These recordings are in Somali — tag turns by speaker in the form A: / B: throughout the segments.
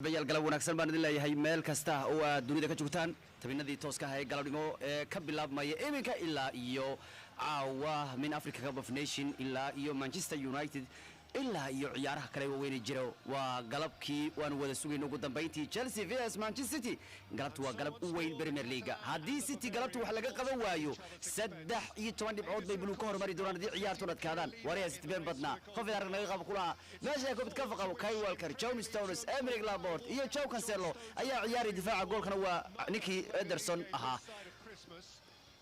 A: Bayaal, galab wanaagsan baan idin leeyahay meel kasta oo aad dunida ka joogtaan. Tabinadii tooska ah ee galabnimo ee ka bilaabmaya iminka ilaa iyo caawa, min Africa Cup of Nation ilaa iyo Manchester United ilaa iyo ciyaaraha kale waaweyne jiro, waa galabkii waanu wada sugayna. Ugu dambayntii Chelsea vs Manchester City, galabtu waa galab u weyn Premier League. Haddii City galabtu wax laga qaban waayo, 13 dhibcood bay buluug ka hormari doonaan haddii ciyaartu adkaadaan. Waraya City been badnaa, qof arag naga qabo kulaha meesha kubad ka faqabo. Kyle Walker, John Stones, Aymeric Laporte iyo Joao Cancelo ayaa ciyaari. Difaaca goolkana waa ninkii Ederson ahaa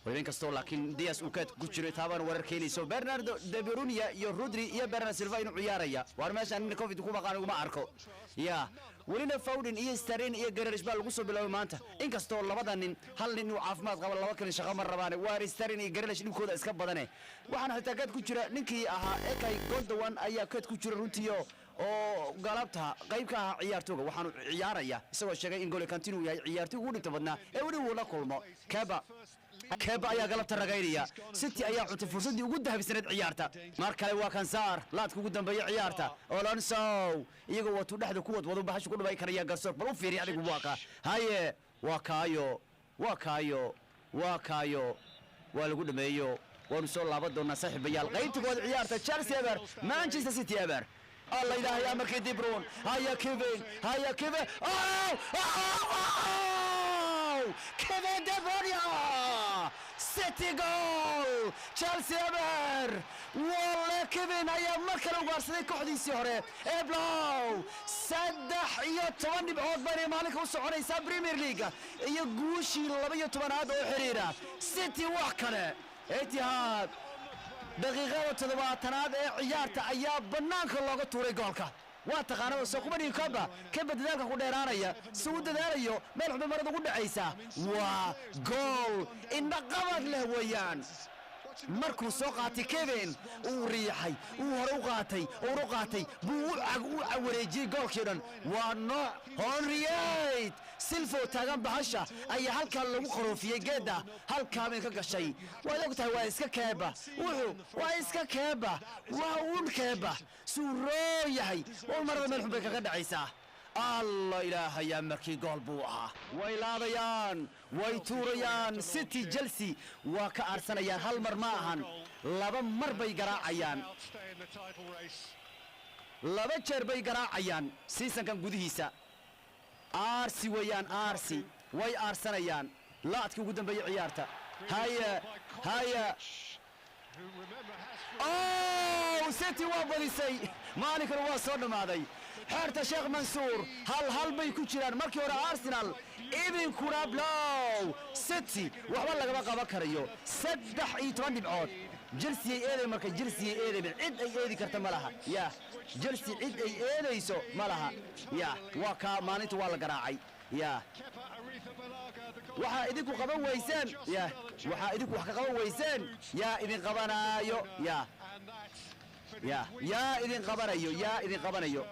A: waliba, inkastoo laakiin Dias uu kaad ku jiro. Taabaan warar keenayso Bernardo De Bruyne iyo Rodri iyo Bernard Silva inuu ciyaaraya. Waar meeshaan nin Covid ku maqaan uguma arko ya. Welina Foden iyo Sterling iyo Grealish baa lagu soo bilaabay maanta, inkastoo labada nin hal nin uu caafimaad qabo, laba kale shaqo ma rabaan. Waar Sterling iyo Grealish dhibkooda iska badane. Waxaana xitaa kaad ku jira ninkii ahaa Ilkay Gundogan ayaa kaad ku jira runtiyo oo galabta qayb ka ahaa ciyaartooga. Waxaanu ciyaaraya isagoo sheegay in Gole Kante uu yahay ciyaartoy ugu dhinta badnaa ee weli uu la kulmo. Keba, Keba ayaa galabta ragaynaya. City ayaa cuntay fursaddii ugu dahabsaneed ciyaarta. Mar kale waa Kansaar, laadka ugu dambeeya ciyaarta. Alonso iyagoo watuu dhexda ku wadwado bahashu ku dhaway karaya. Garsoor, bal u fiiri adigu. Waa ka haye, waa kaayo, waa kaayo, waa kaayo, waa lagu dhameeyo. Waanu soo laaban doonaa, saaxiibayaal. Qaybta koowaad ciyaarta, Chelsea eber, Manchester City eber. Alla ilaahay amarkii, De Bruyne, haya Kevin, haya Kevin, oh oh, Kevin De Bruyne, City goal, Chelsea eber. Walle Kevin ayaa mar kale ugaarsaday kooxdiisii hore ee blow. 13 dhibcood baynay maalinka u soconaysaa Premier League iyo guushii 12aad oo xiriira City. Wax kale Etihad, daqiiqada 70aad ee ciyaarta ayaa bannaanka looga tuuray goolka. Waa taqaanada soo kuma dhigi Koba Keba dadaalka ku dheeraanaya si uu dadaalayo, meel xubin marada ugu dhacaysa. Waa gool indhaqabad leh weeyaan. Markuu soo qaatay Kevin, uu riixay, uu hore u qaatay, uu u qaatay buu u wareejiyey goolkii dhan. Waa nooc Henriette Silfo taagan bahasha ayaa halkaa lagu qaroofiyey, geedda halkaa bay ka gashay. Waad og tahay, waa iska Keeba, wuxuu waa iska Keeba, waa uun Keeba suu roo yahay. Waa marada meel xun bay kaga dhacaysaa. Alla ilaahayaa, markii gool buu ahaa. Way laadayaan, way tuurayaan City. Chelsea waa ka aarsanayaan. Hal mar ma ahan, laba mar bay garaacayaan, laba jeer bay garaacayaan seasonkan gudihiisa. Aarsi weeyaan, aarsi, way aarsanayaan. Laadkii ugu dambeeyey ciyaarta, haye haye, oh, City waa badisay, maalinkana waa soo dhammaaday. Xeerta Sheekh Mansuur hal hal bay ku jiraan markii hore Arsenal, ibinkuna blow. City waxba lagama qaban karayo, 13 dhibcood. Chelsea ay eeday marka, Chelsea ay eeday, cid ay eedi karta ma laha ya. Chelsea cid ay eedayso ma laha ya. Waa kaa, maalinta waa la garaacay ya. Waxaa idinku qaban weyseen ya, waxaa idinku wax ka qaban weyseen yaa idin qabanaayo ya, ya yaa idin qabanayo, yaa idin qabanayo.